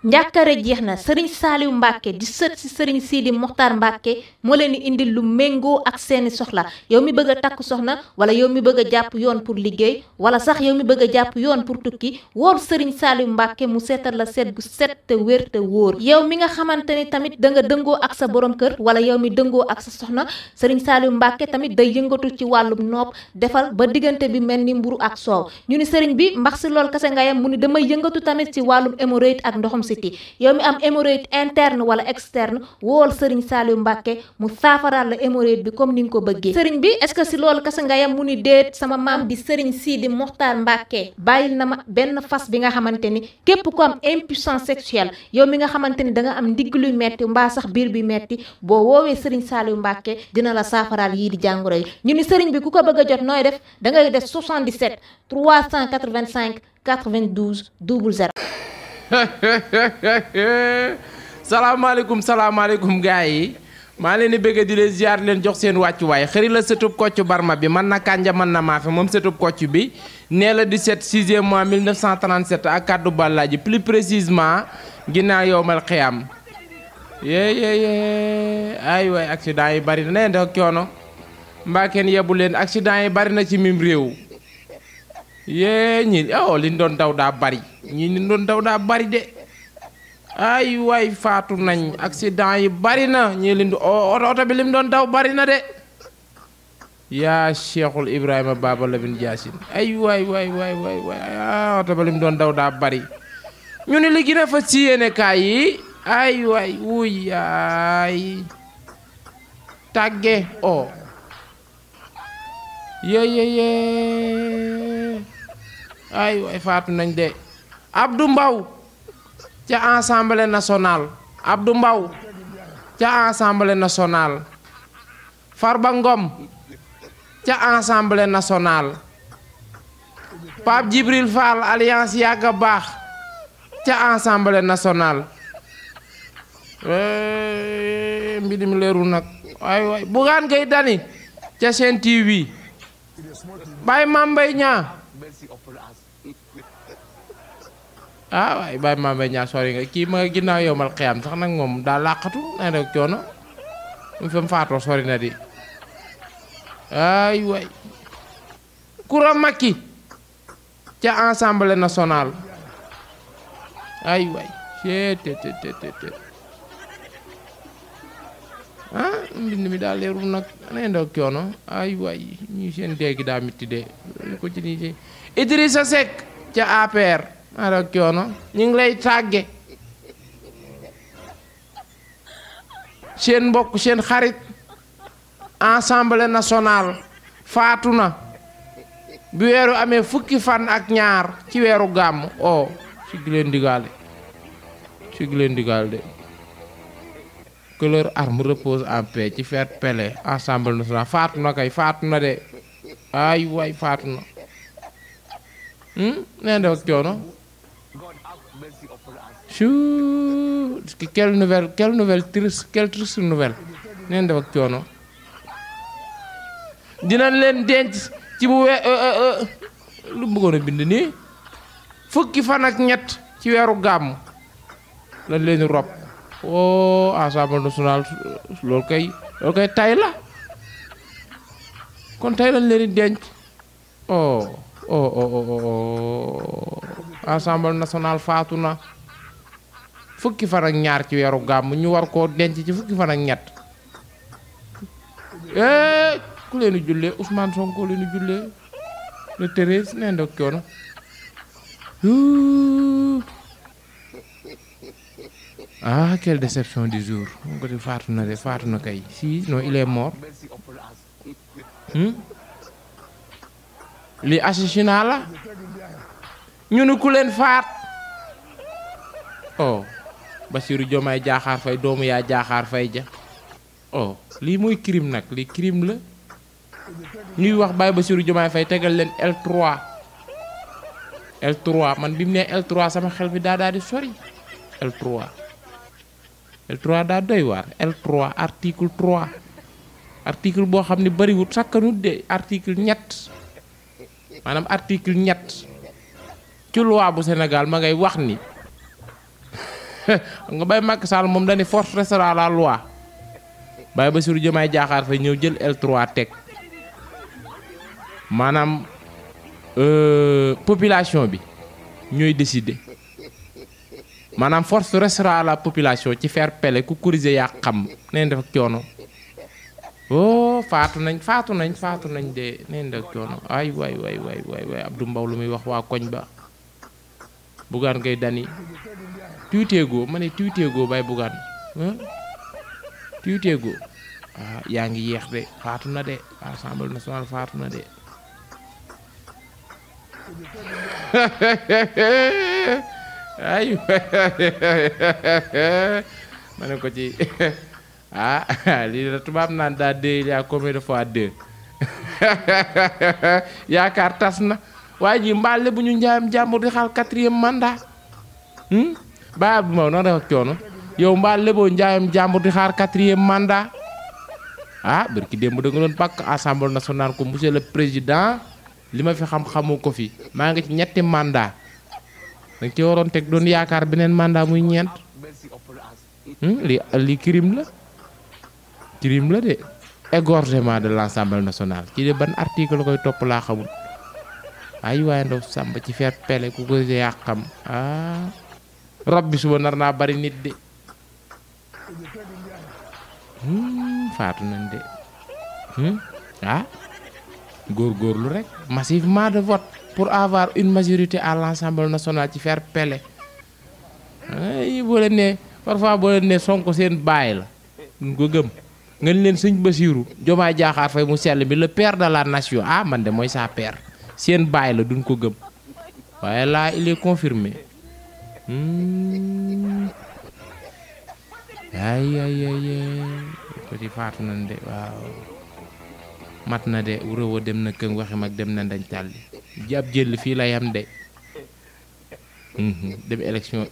njàkkare jeex na Serigne Saliou Mbacke di sët si Serigne Sidi Mokhtar Mbacke moo leen di indil lu méngoo ak seeni soxla yow mi bëgg a takk soxna wala yow mi bëgg a jàpp yoon pour liggéey wala sax yow mi bëgg a jàpp yoon pour tukki wool Serigne Saliou Mbacke mu seetal la seet bu set te wér te wóor yow mi nga xamante ni tamit da nga dëngoo ak sa borom kër wala yow mi dëngoo ak sa soxna Serigne Saliou Mbacke tamit day yëngatu ci wàllum nopp defal ba diggante bi mel ni mburu ak soow ñu ni Serigne bi mbax si lool kase nga yam mu ni damay yëngatu tamit ci wàllum hémorroïde ak ndoxum siti yow mi am hémorroïde interne wala externe wool Serigne Saliou Mbacke mu saafaraal la hémorroïde bi comme ni nga ko bëggee Serigne bi est-ce que si loolu kase nga yam mu ni déet sama maam di Serigne Sidi Mokhtar Mbacke bàyyil na ma benn fas bi nga xamante ni képp ku am impuissance sexuelle yow mi nga xamante ni da nga am ndigg luy metti mbaa sax biir bi metti boo woowee Serigne Saliou Mbacke dina la saafaraal yii di jàngoro yi ñu ni Serigne bi ku ko bëgg a jot nooy def da ngay def 77 385 92 00. salaamaaleykum gars yi maa leen di bëgg di leen ziar leen jox seen wàccuwaay xëri la sëtub Kocc Barma bi man na kànja man na maafe moom sëtub Kocc bi nee la 17 6e mois 1937 ak kaddu ballaaji plus précisément ginnaaw yowmal xiyam yee ay waay accident yi bari na ne ndax coono mbaa kenn yebu leen accident yi bari na ci mim réew yee ñi liñ doon daw daa bari liñ doon daw daa bari de ay waay faatu nañ accident yi bari na ñii lim oto bi lim doon daw bari na de yaa Cheikhul Ibrahima Baba Lamine Diassine ay waay oto ba lim doon daw daa bari ñu ni li gën a fa ci yéene kaay yi ay waay wuy ay tàgge yee ay waay faatu nañ de Abdou Mbaw ca Assemblée nationale Abdou Mbaw ca Assemblée nationale Farba Ngom ca Assemblée nationale Pape Djibril Fall Alliance Yàgga Baax ca Assemblée nationale mbir mi leerul nag ay waay Bougane Gueye Dany ca Sen TV Baye Mame Mbaye Niang waay Baye Mame Mbaye Niang sori nga kii ma ginnaaw yowmal xiyam sax nag moom daa làqatu na rek coono mu fam faatoo sori na di ay waay Koura Macky ca Assemblée nationale ay waay te mbind mi daa leerul nag ne ndaw coono ay waay ñu seen dégg daa mitti de ko ci ni Idrissa Seck ca APR ndaw coono ñu ngi lay tàgge seen mbokk seen xarit Assemblée nationale faatu na bi weeru amee fukki fan ak ñaar ci weeru gàmm siggi leen digaale de que leur arme repose en paix ci fair play Assemblée nationale faatu na kay faatu na de ay waay faatu na nee ndaw coono quelle nouvelle triste nouvelle nee ndaw coono dinañ leen denc ci bu lu bëggoon a bind nii fukki fan ak ñett ci weeru gàmm lañ leen rob Assemblée nationale loolu kay tay la kon tay lañ leen di denc Assemblée nationale faatu na fukki fan ak ñaar ci weeru gàmm ñu war koo denc ci fukki fan ak ñett ku leen di jullee Ousmane Sonko leen di jullee le 13 nee ndok coono quelle déception du jour moom ko di faatu na kay si non il est mort li assassinat la ñu ni ku leen faat Bassirou Diomaye Diakhar Faye doomu yaa Diakhar Faye ja lii mooy crime nag lii crime la ñuy wax Baye Bassirou Diomaye Faye tegal leen L3 man bi mu nee L3 sama xel bi daa di sori L3 daa doy waar L3 article 3 article boo xam ne bariwut sakkanut de article ñett maanaam article ñett ci loi bu Sénégal ma ngay wax ni nga Baye Macky Sall moom dañuy force restera la loi Baye Bassirou Diomaye Diakhar Faye ñëw jël L3 teg maanaam population bi ñooy décider maanaam force restera la population ci fair play ku corriger yaa xam neen def ak coono oh faatu nañ de neen def ak coono ay waay Abdou Mbow lu muy wax waa koñ ba Bougane Gueye Dany tuuteegoo ma ne tuuteegoo Baye Bougane tuuteegoo yaa ngi yeex de faatu na de Assemblée nationale faatu na de ay ma ne ko ci lii la tubaab naan daa deux il y a combien de fois deux yaakaar tas na waaye ji mbaale bu ñu njaayam jàmbur di xaal 4e mandat Baye Abdou Mbow na def ak coono yow mbaale boo njaayam jàmbur di xaar 4e mandat barki démb da nga doon bàkk Assemblée nationale ko monsieur le président li ma fi xam-xamu ko fi maa ngi ci ñetti mandat danga ci waroon teg doon yaakaar beneen mandat muy ñeent li crime la de égorgement de l'Assemblée nationale ci de ban article koy topp laa xamul ay waaye ndaw sàmba ci fair play ku ko yaa xam rab bi suba nar naa bari nit de faatu nañ de góorgóorlu rek massivement de vote pour avoir une majorité à l'Assemblée nationale ci fair play ay boo leen ne parfois boo leen ne Sonko seen baay la duñ ko gëm nga leen sëñ Bassirou Diomaye Diakhar Faye mu sell bi le père de la nation man de mooy sa père seen baay la duñ ko gëm waaye là il est confirmé ay ko ci faatu nañ de waaw mat na de réew dem na këng waxi mag dem na dañ tàlli jàpp jël fii lay am de dem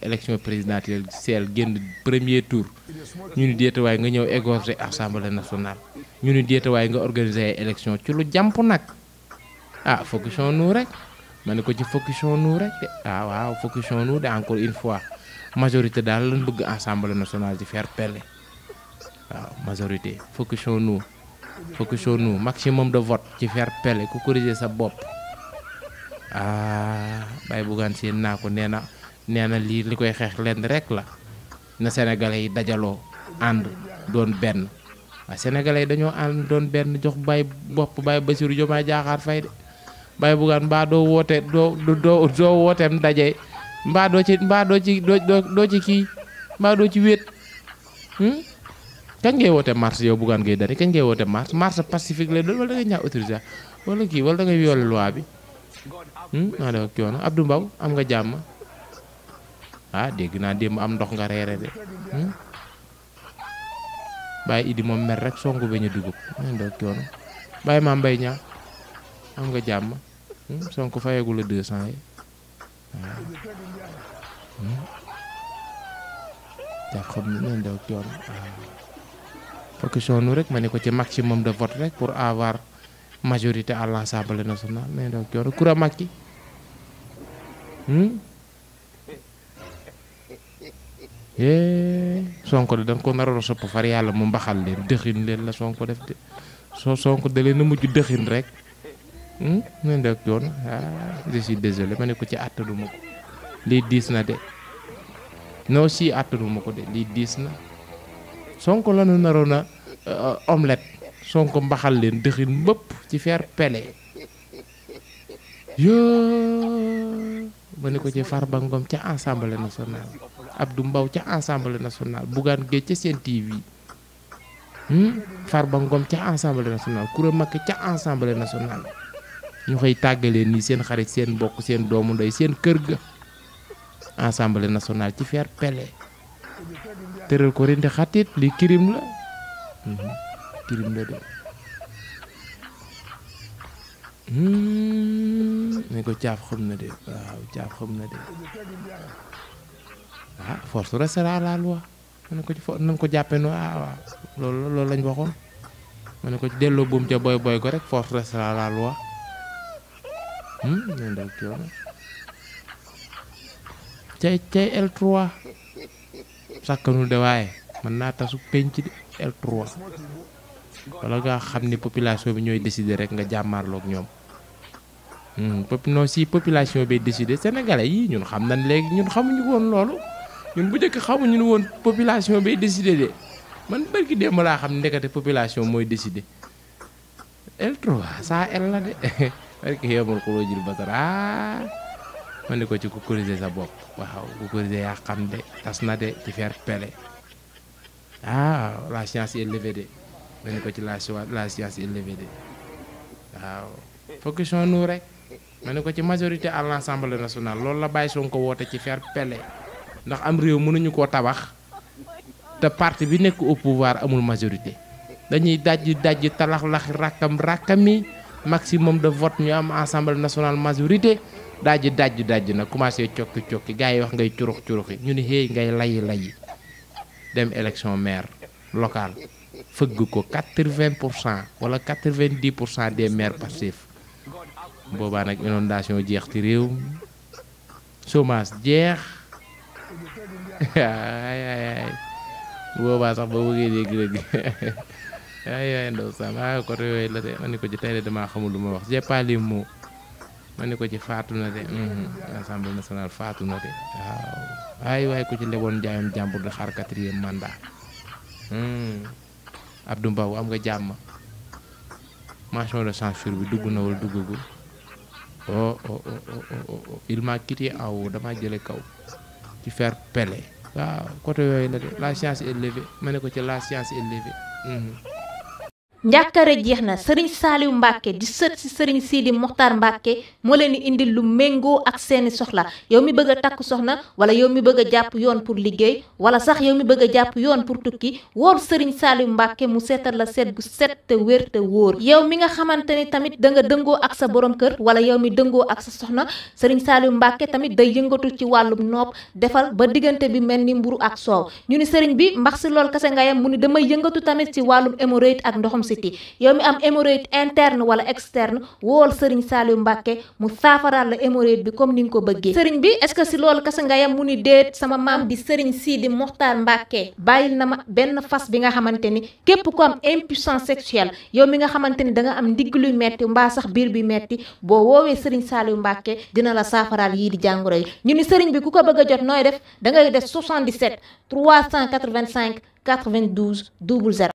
élection présidentielle génn premier tour ñu ni déetawaay nga ñëw égorger Assemblée nationale ñu ni déetawaay nga organiser élection ci lu jàmp nag focusons-nous rek ma ne ko ci focusons-nous rek de waaw focusons-nous de encore une fois majorité daal lañ bëgg Assemblée nationale ci fair play waaw majorité focusons-nous maximum de vote ci fair play ku corriger sa bopp Baye Bougane seen naa ko nee na lii li koy xeex lenn rek la na sénégalais yi dajaloo ànd doon benn waaye sénégalais yi dañoo ànd doon benn jox Baye Bassirou Diomaye Diakhar Faye de Baye Bougane mbaa doo woote doo wooteem daje mbaa doo ci kii mbaa doo ci wéet kañ ngay woote marche yow Bougane Gueye Dany kañ ngay woote marche pacifique la doon wala da ngay ñaax autorisation wala kii wala da ngay violer loi bi naa def ak coono Abdou Mbow am nga jàmm dégg naa démb am ndox nga reere de Baye Idi moom mer rek songu bañ a dugub naa def ak coono Baye Mame Mbaye Niang am nga jàmm Sonko fayeegu la 200 yi jàpp xam ne nañ def ak coono focusons-nous rek ma ne ko ci maximum de vote rek pour avoir majorité à l'Assemblée nationale nañ def ak coono Koura Macky Sonko de dañ ko naroon a sopp far yàlla mu mbaxal leen dëxin leen la Sonko def de Sonko da leen a mujj dëxin rek nañ def ak coono je suis désolé ma ne ko ci àttanuma ko lii diis na de non si àttanuma ko de lii diis na Sonko la ñu naroon a omelette Sonko mbaxal leen dëxin mbëpp ci fair play ma ne ko ci Farba Ngom ca Assemblée nationale Abdou Mbow ca Assemblée nationale Bougane Gueye ca Sen TV Farba Ngom ca Assemblée nationale Koura Macky ca Assemblée nationale ñu xëy tàggalee nii seen xarit seen mbokk seen doomu ndey seen kër ga Assemblée nationale ci fair play tëral ko rindi xatit li crime la crime la de ne ko caaf xam na de waaw caaf xam na de force restera la loi ma ne ko ci nañ ko jàppe no waaw loolu lañ waxoon ma ne ko ci delloo buum ca boy ko rek force restera la loi nen daw coono cay L3 sakkanul de waaye mën naa tasu penc de L3 wala nga xam ni population bi ñooy décider rek nga jàmmaarloog ñoom non si population bi décider sénégalais yi ñun xam nañ léegi ñun xamuñu woon loolu ñun bu njëkk xamuñu woon population bi décider de man barki démb laa xam ndekete population mooy décider L3 saa L la de barki yemul xuloo jil basara ma ne ko ci ku corriger sa bopp waaw ku corriger yaa xam de tas na de ci faire pele la science est élevée de ma ne ko ci la science est élevée de waaw focusons-nous rek ma ne ko ci majorité à l'Assemblée nationale loolu la bàyyi Sonko woote ci faire pele ndax am réew mënuñu koo tabax te parti bi nekk au pouvoir amul majorité dañuy dajji talax-laxi rakkami maximum de vote ñu am Assemblée nationale majorité dajji na commencé cokki gars yi wax ngay curuxi ñu ni xëy ngay layi dem élection maire locale fëgg ko 80% wala 90% des maires passifs boobaa nag inondation jeex ci réew chômage jeex ay boobaa sax ba bëggee dégg ay ndaw sama côté yooyu la de ma ni ko ci tey de damaa xamul lu ma wax j'ai pas les mots ma ni ko ci faatu na de Assemblée nationale faatu na de waaw waaye ku ci leboon jaayam jàmbur di xaar 4e mandat Abdou Mbow am nga jàmm motion de censure bi dugg na wala duggagul il m'a quitté en haut dama jële kaw ci faire pele waaw côté yooyu la de la science est élevée ma ne ko ci la science est élevée njàkkare jeex na Serigne Saliou Mbacke di sët si Serigne Sidi Mokhtar Mbacke moo leen di indil lu méngoo ak seeni soxla yow mi bëgg a takk soxna wala yow mi bëgg a jàpp yoon pour liggéey wala sax yow mi bëgg a jàpp yoon pour tukki wool Serigne Saliou Mbacke mu seetal la seet gu set te wér te wóor yow mi nga xamante ni tamit da nga dëngoo ak sa borom kër wala yow mi dëngoo ak sa soxna Serigne Saliou Mbacke tamit day yëngatu ci wàllum nopp defal ba diggante bi mel ni mburu ak soow ñu ni Serigne bi mbax si lool kase nga yam mu ni damay yëngatu tamit ci wàllum hémorroïde ak ndoxum yow mi am hémorroïde interne wala externe wool Serigne Saliou Mbacke mu saafaraal la hémorroïde bi comme ni nga ko bëggee Serigne bi est-ce que si loolu kese nga yam mu ni déet sama maam di Serigne Sidi Mokhtar Mbacke bàyyil na ma benn fas bi nga xamante ni képp ku am impuissance sexuelle yow mi nga xamante ni da nga am ndigg luy metti mbaa sax biir bi metti boo woowee Serigne Saliou Mbacke dina la saafaraal yii di jàngoro yi ñu ni Serigne bi ku ko bëgg a jot nooy def da ngay def 77 385 92 00